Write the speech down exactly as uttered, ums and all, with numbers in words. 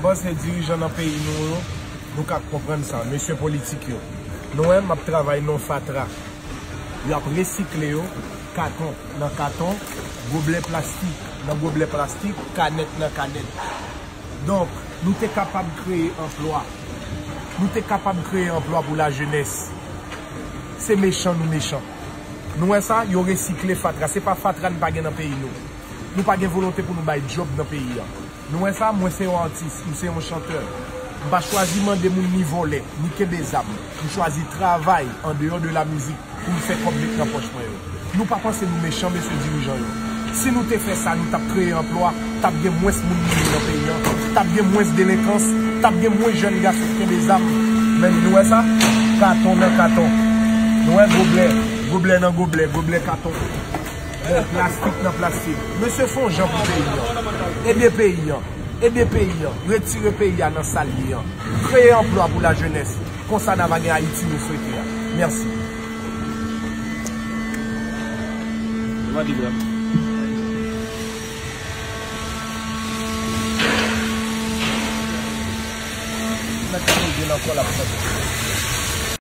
Panse dirijan nan peyi nou yo, nou ka konprann sa, mesye politik yo. Nou wè, m ap travay nan fatra. Y ap resikle yo, katon nan katon, goblè plastik nan goblè plastik, kanèt nan kanèt. Donk, nou te kapab kreye anplwa. Nou te kapab kreye anplwa pou lajenès. Se mechan nou mechan. Nou wè sa, yo resikle fatra. Se pa fatra n pa gen nan peyi nou. Nou pa gen volonte pou nou bay djòb nan peyi a. Nou wè sa, mwen se yon atis, m se yon chantè. M pa chwazi mande moun ni vòlè, ni kenbe zam. M chwazi travay andeyò de la mizik pou m fè kòb met nan pòch mwen yo. Nou pa panse nou mechan, mesye dirijan yo. Si nou te fè sa, nou t ap kreye anplwa, t ap gen mwens moun mouri nan peyi an, t ap gen mwens delenkans, t ap gen mwens jèn gason k kenbe zam. Men nou wè sa? Katon nan katon. Nou wè goblè, goblè nan goblè, goblè katon. Bon, plastik nan plastik. Mesye, fè yon jan pou peyi an. Ede peyi an. Ede peyi an. Retire peyi a nan sa l ye an. Kreye anplwa pou lajenès. Konsa n a va gen Ayiti nou swete a. Mèsi. Mèt Claude la ankò l ap chante.